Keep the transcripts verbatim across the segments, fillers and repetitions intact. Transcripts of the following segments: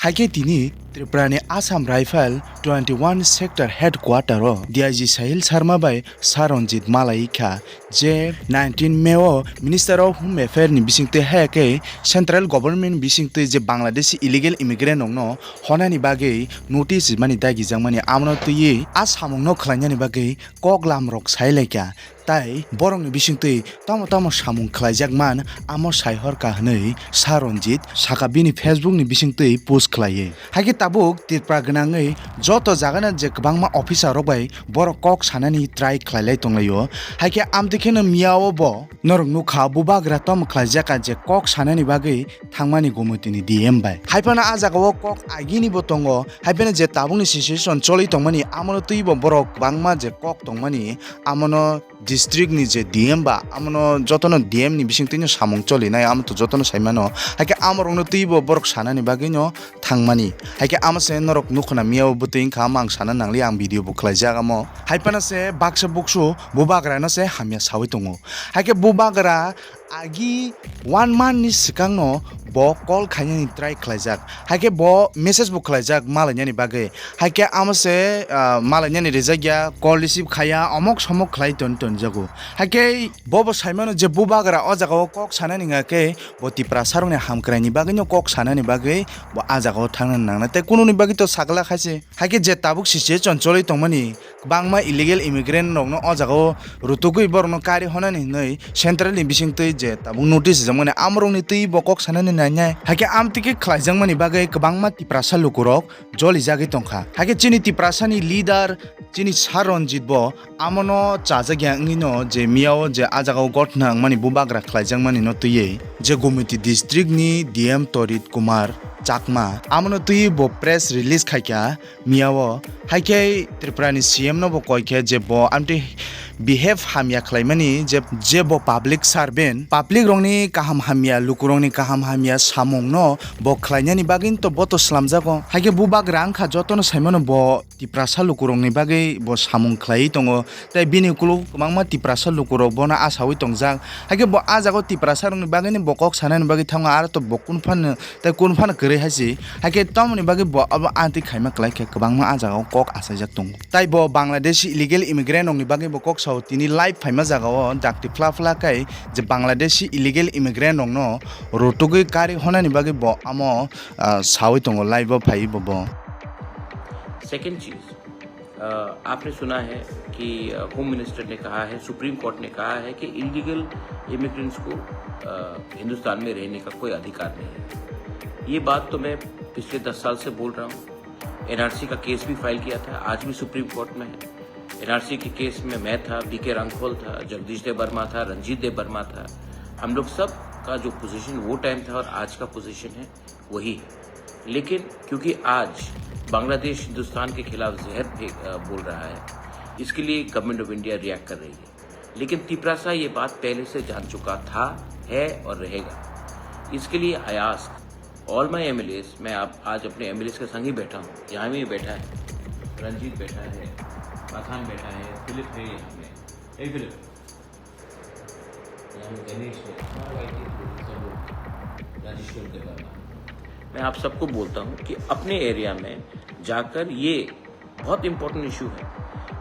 Hai khe tini Tripura ni Assam Rifle twenty one Sector Headquarter o D I G Sahil Sharma bai Saranjit malai kha, je nineteen May o Minister of Home Affairs ni bisingtwi haya khe Central Government ni bisingtwi je Bangladeshi illegal immigrant rokno honani bagwi notice rimani dagijak mani, amono twiwi a samungno khlainani bagwi koklam rok sai lai kha. Tai borokni bisingtwi tamo tamo samung khlaijak man, amo sai hor kha hwnwi Saranjit saka bini Facebook ni bisingtwi post khlaiwi. Hai khe tabuk Tripura gwnangwi joto jagano je kwbangma officer rok bai borok kok sanani try khlai lai tong lai o. Hai khe amtwi kheno miya o bo norok nukha bubagra tamo khlaijak kha je kok sanani bagwi thangmani Gomotini D M bai. Hai phano a jaga o kok agini bo tongo, hai phano je tabukni situation choli tongmani amono twibo borok kwbangma je kok tongmani amono district ni je D M ba amono jotono D M ni bisingtwino samung cholinai, amo to jotono saimano. Hai khe amorokno twibo borok sanani bagwino thangmani. Hai khe amo se norok nukhuna miya o bwtwi wngkha, amo ang sana nangli, ang video bo khlaijak amo. Hai phano se baksa buksu bubagrano se hamya sawi tongo. Hai khe bubagra agi one month ni swkangno bo call khainani try khlaijak. Hai khe bo message bo khlaijak malainani bagwi. Hai khe amo se, ah, malainani rijak ya, call receive khaiya, omok somok khlai ton tonjago. Hai khe bo bo saimano je bubagra o jaga o kok sanani wngkha khe bo Tiprasa rokni hamkraini bagwino kok sanani bagwi bo a jaga o thangna nangnai. Tei kununi bagwi to sakla khaise. Hai khe je tabuk situation choli tongmani, kwbangma illegal immigrant rokno o jaga o rutugwi borokno kari honani hinwi central ni bisingtwi je tabuk notice rijak mani, amorokni twi bo kok sanani nainai. Hai khe amtwi khe khlaijakmani bagwi kwbangma Tiprasa lukurok jolijagwi tongkha. Hai khe chini Tiprasa ni leader chini Sir Ranjit bo amono chajak ya wngwino je miya o je a jaga o gotna wngmani bubagra khlaijakmani no twiwi je Gomiti district ni D M Torit Kumar Chakma amono twiwi bo press release khaikha. Miya o hai khe Tripura ni C M no bo koi khe je bo amtwi behave hamya khlaimani, je, je bo public servant, public rokni kaham hamya, lukurokni kaham hamya samung no bo khlainani bagwi to bo to slamjago. Hai khe bubagra wngkha jotono saimano bo Tiprasa lukurokni bagwi bo samung khlaiwi tongo, tei bini ukuluk kwbangma Tiprasa lukurok bono asaui tongjak. Hai khe bo a jaga o Tiprasa rokni bagwino bo kok sanani bagwi thango, aro to bo kunu phano tei kunu phano kwrwi hai se. Hai khe tamoni bagwi bo abo amtwi khaima kwlai khe kwbangma a jaga o kok achaijak tongo. Tai bo Bangladeshi illegal immigrant rokni bagwi bo kok sao, tini live phaima jaga o dakti phla phla khai je Bangladeshi illegal immigrant rokno rutugwi kari honani bagwi bo amo, ah, saui tongo, live o phaiwi bo bo. Second cheese, अ, आपने सुना है कि, अ, home minister ने कहा है, supreme court ने कहा है कि इलीगल इमिग्रेंट्स को, अ, हिंदुस्तान में रहने का कोई अधिकार नहीं है। ये बात तो मैं पिछले दस साल से बोल रहा हूँ। एनआरसी का केस भी फाइल किया था, आज भी सुप्रीम कोर्ट में है। एनआरसी के केस में मैं था, बीके रांगफल था, जगदीश देव वर्मा था, रंजीत देव वर्मा था। हम लोग सब का जो पोजीशन वो टाइम था और आज का पोजीशन है, वही है। लेकिन क्योंकि आज बांग्लादेश हिंदुस्तान के खिलाफ जहर फे-, अ, बोल रहा है, इसके लिए गवर्नमेंट ऑफ इंडिया रिएक्ट कर रही है। लेकिन तिपरासा ये बात पहले से जान चुका था, है और रहेगा। इसके लिए I ask all my M L As, मैं आप, आज अपने एमएलएस के संग ही बैठा हूँ, यहाँ भी बैठा है, रंजीत बैठा है, पठान बैठा है, फिलिप है यहाँ में। ए फिलिप, यहाँ में गणेश है, सब लोग, राजेश्वर देवाला। मैं आप सबको बोलता हूँ कि अपने एरिया में जाकर ये बहुत इंपॉर्टेंट इशू है,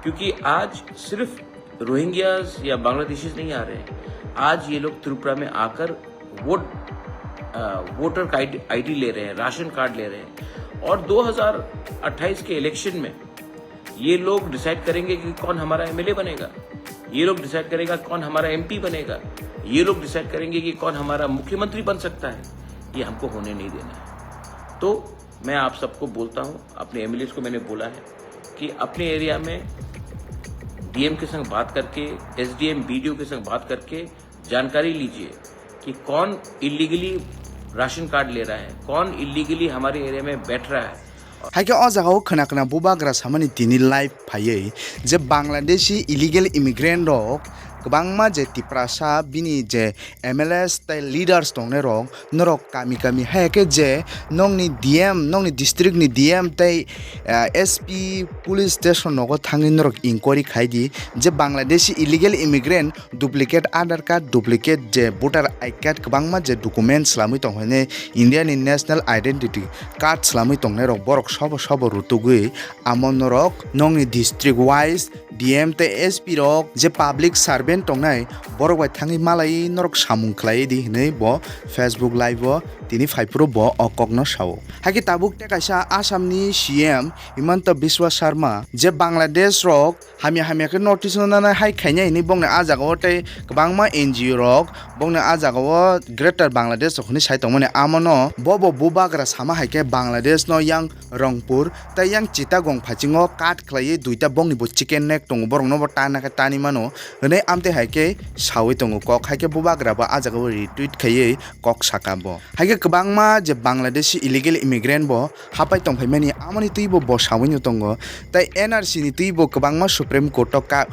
क्योंकि आज सिर्फ रोहिंग्याज या बांग्लादेशीज नहीं आ रहे हैं। आज ये लोग त्रिपुरा में आकर वोट, अ, वोटर का आईडी, आईडी ले रहे हैं, राशन कार्ड ले रहे हैं, और दो हज़ार अट्ठाईस के इलेक्शन में ये लोग डिसाइड करेंगे कि कौन हमारा एमएलए बनेगा, ये लोग डिसाइड करेगा कौन हमारा एमपी बनेगा, ये लोग डिसाइड करेंगे कि कौन हमारा मुख्यमंत्री बन सकता है। ये हमको होने नहीं देना है। तो मैं आप सबको बोलता हूँ, अपने एमएलएस को मैंने बोला है कि अपने एरिया में डीएम के संग बात करके, एसडीएम, बीडीओ के संग बात करके जानकारी लीजिए कि कौन इलीगली राशन कार्ड ले रहा है, कौन इलीगली हमारे एरिया में बैठ रहा है। Hai khe o jaga o khwna khwna bubagra samani tini live phaiwi je Bangladeshi illegal immigrant rok kwbangma je Tiprasa bini je M L As tei leaders tongnai rok, norok kami kami hai khe je nokni D M, nokni district ni D M tei, ah, S P police station nogo thangwi norok inquiry khai di je Bangladeshi illegal immigrant duplicate Aadhaar card, duplicate je voter I D card, kwbangma je document swlamwi tong hwnwi India ni national identity card swlamwi tongnai rok borok sobo sobo rutugwi amo norok nokni district wise D M tei S P rok je public servant tongnai borok bai thangwi malai norok samung khlai di hwnwi bo Facebook live o tini phaiphuru bo o kokno sao. Haikhe tabuk tei kaisa Assam ni C M Himanta Biswa Sarma je Bangladesh rok hamya hamya khe notice no nana hai khainai hinwi bongni ah jagao tei kwbangma N G O rok bongni ah jagao Greater Bangladesh rok hinwi sai tongmani amono bobo bubagra sama hai khe Bangladesh no yang Rongpur tei yang Chittagong phaichingo cut khlaiwi duita bongni bo chicken neck tongo, borokno bo tana khe tani mano hwnwi amtwi hai khe sawi tongo kok, hai khe bubagra bo ah jagao retweet khaiwi kok saka bo. Hai khe kwbangma je Bangladeshi illegal immigrant bo hapai tongphaimani amoni twibo bo sawino tongo. Tei N R C ni twibo kwbangma Supreme Court o ka-,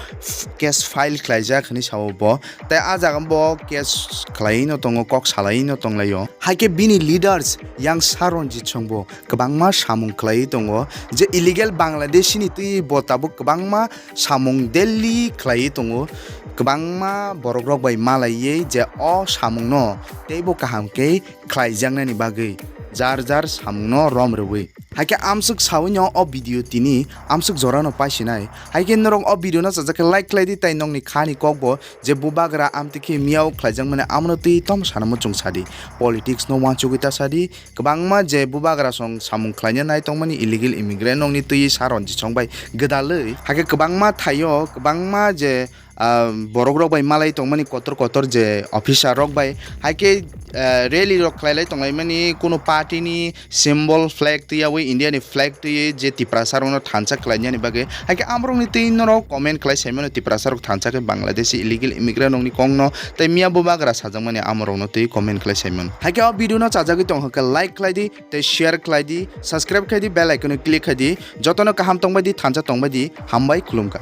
case file khlaijak hinwi sao bo. Tei ah jaga bo case khlaiwi no tongo, kok salaiwi no tonglaio. Hai khe bini leaders yang Saronjit Song bo kwbangma samung khlaiwi tongo. Je illegal Bangladeshi ni twibo tabuk kwbangma samung daily khlaiwi tongo. Kwbangma borok rok bai malaiwi je o samung no teibo kaham khe khlaijaknani bagwi jar jar samungno rom rwui. Haikhe amswk sawi no o video tini amswk jorano paisinai. Haikhe norok o video no chajak khe like khlai di tei nokni khani kokbo je bubagra amtwi khe miyao khlaijakmani amono twi tom sanamo chwng sadi. Politics no wansugwi ta sadi. Kwbangma je bubagra song samung khlaina nai tongmani illegal immigrant nokni twi Saronjit Song bai gwdalwi. Haikhe kwbangma thaio kwbangma je ah, borok rok bai malai tongmani kotor kotor je officer rok bai, hai khe, ah, rally rok khlai lai tonglaimani, kuno party ni symbol flag twiyawi, India ni flag twiwi je Tiprasa rok no thansa khlainani bagwi, hai khe amorok ni twi norok comment khlai saimano, Tiprasa rok thansa khe Bangladeshi illegal immigrant rok ni kok no tei miya bubagra sajakmani amorok no twi comment khlai saimano. Hai khe o video no chajagwi tong hwnkhe like khlai di tei share khlai di, subscribe khai di, bell icon o click khai di, jotono kaham tongbai di, thansa tongbai di, hambai khulumkha.